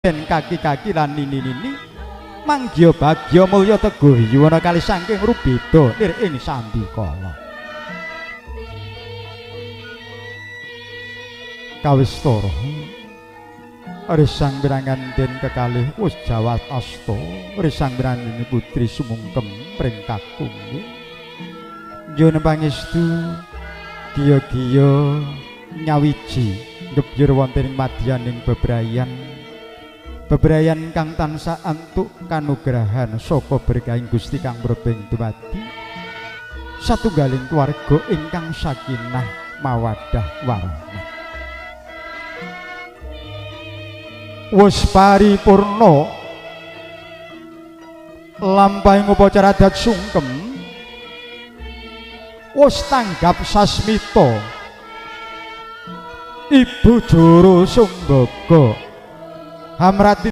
Ben kaki-kaki lan nini-nini manggya bagya mulya teguh yuwana kali saking rubeda nir ing sambikala. Kawistara risang birangan den kekalih wis jawat asta risang birangane putri sumungkem pring kakung. Nyuwun pangestu giya-giya nyawiji gebyur wonten ing madyaning bebrayan. Bebrayan kang tansah antuk kanugrahan saka berkahing Gusti kang mrebeng dumadi satunggaling keluarga ingkang sakinah mawaddah warahmah. Wus paripurna lampahing upacara adat sungkem, wus tanggap sasmita Ibu Juru Sumbaga Hamrati.